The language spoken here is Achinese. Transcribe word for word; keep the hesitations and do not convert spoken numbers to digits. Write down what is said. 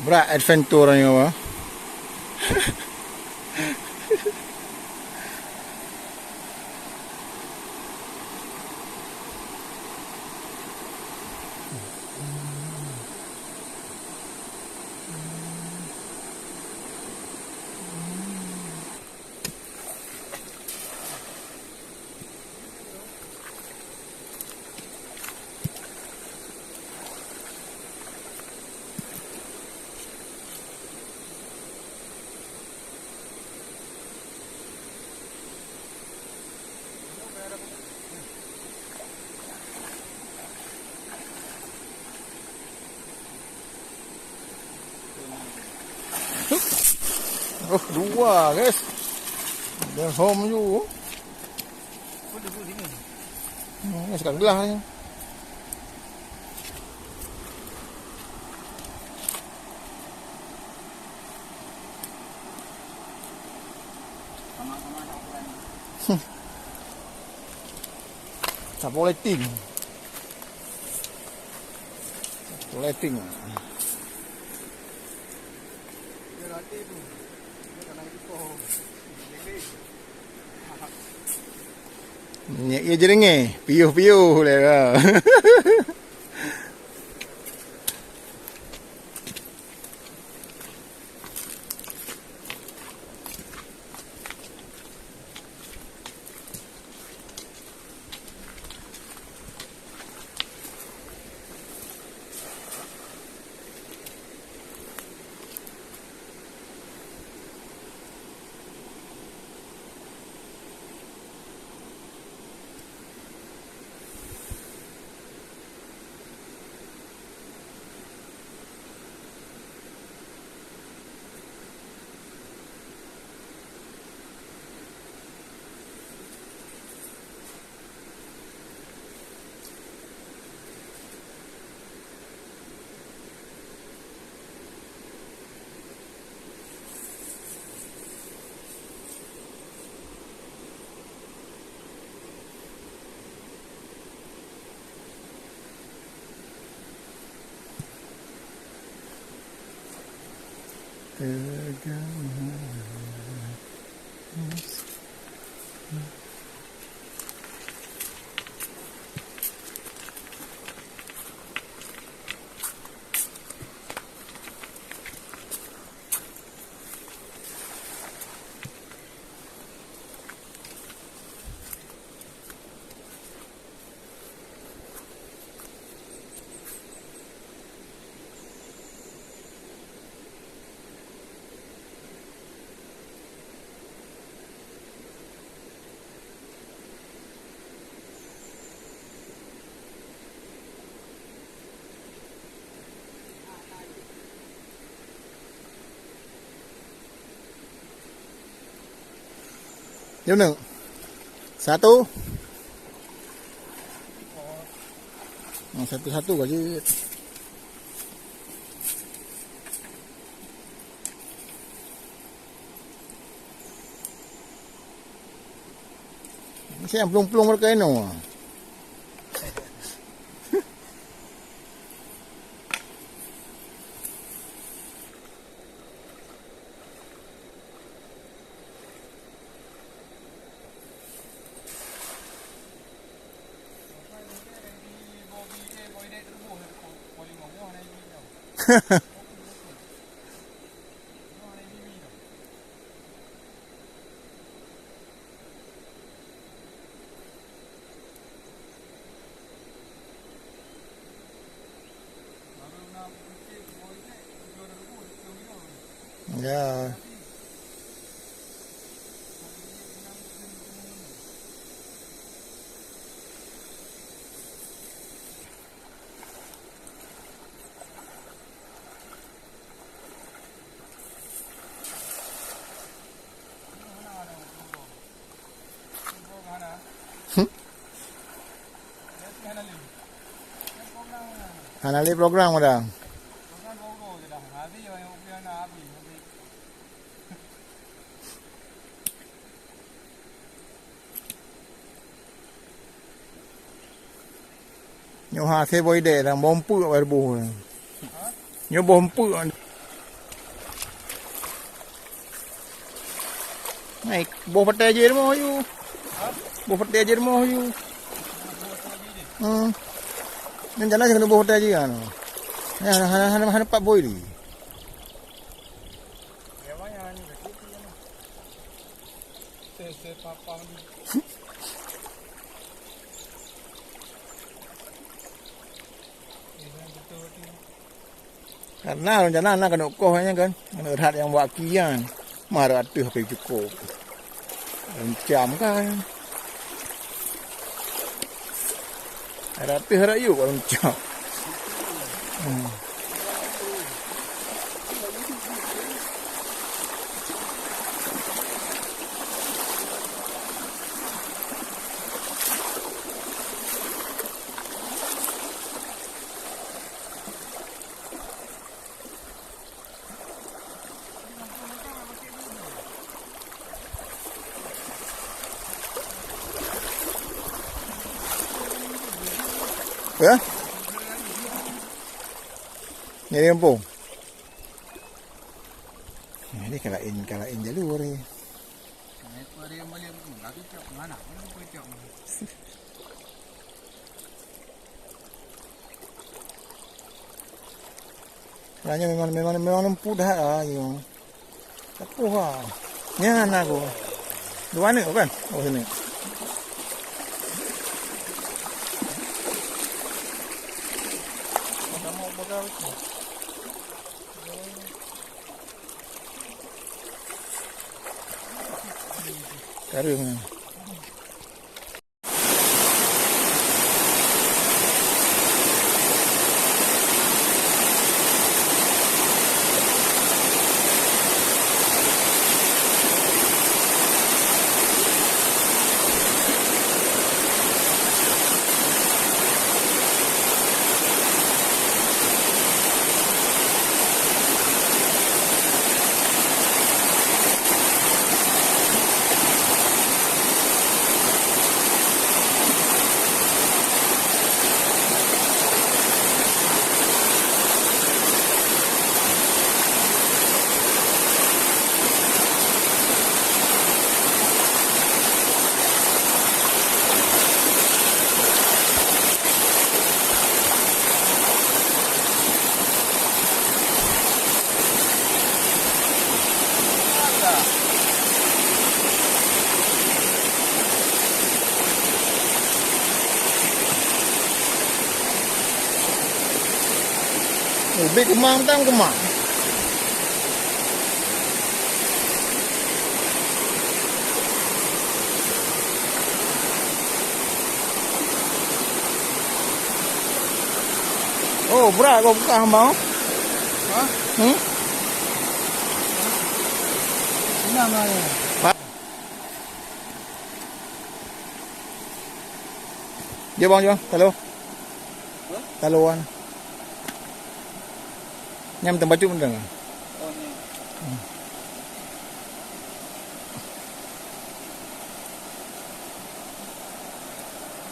Brat adventure nyoe apa? Oh, dua, guys. Dah hom ju. Hmm, ni sekarang gelah ni. Hmm. Sapo lighting. Sapo lighting. Minyak ie jeurengeh, piôh-piôh lé ka. Jom tengok. Satu. Oh, satu-satu ka jeuet. Mesti yang pelung-pelung mereka inoe. Ya. Hana lé program kadang. Nyoe ha, asai boh idek dan boh eumpeuk bak tuboh. Nyoe boh eumpeuk. Boh patai jih rumoh yu. Boh patai jih rumoh yu. Hmm. Nyan jalan sih kena boh patai jih kan. Hana, hana, hana, hana pat boi lé. Karena rencana na keuneuk koh nyan kan, keuneuk that nyang bak aki nyan. Mah rot ateueh pih cukôp. Rencam kan. Rot ateueh rot yuk rencam. Hmm. Ya? Nyari kampung. Nah, ini kalau in, kalau in jalur ni. Nyan memang, memang, memang leumput that ah, nyoe. Tapoh ah. Nyan aku. Dua aneuk kan? Oh, sini. Kareueng. Ubit keumang, tam keumang. Oh, brat kau buka hamba. Ha? Hmm? Senang lah ni. Jom bang, jom. Talo. Talo kan. Nyam tempat cuk. Oh, ni. Hmm.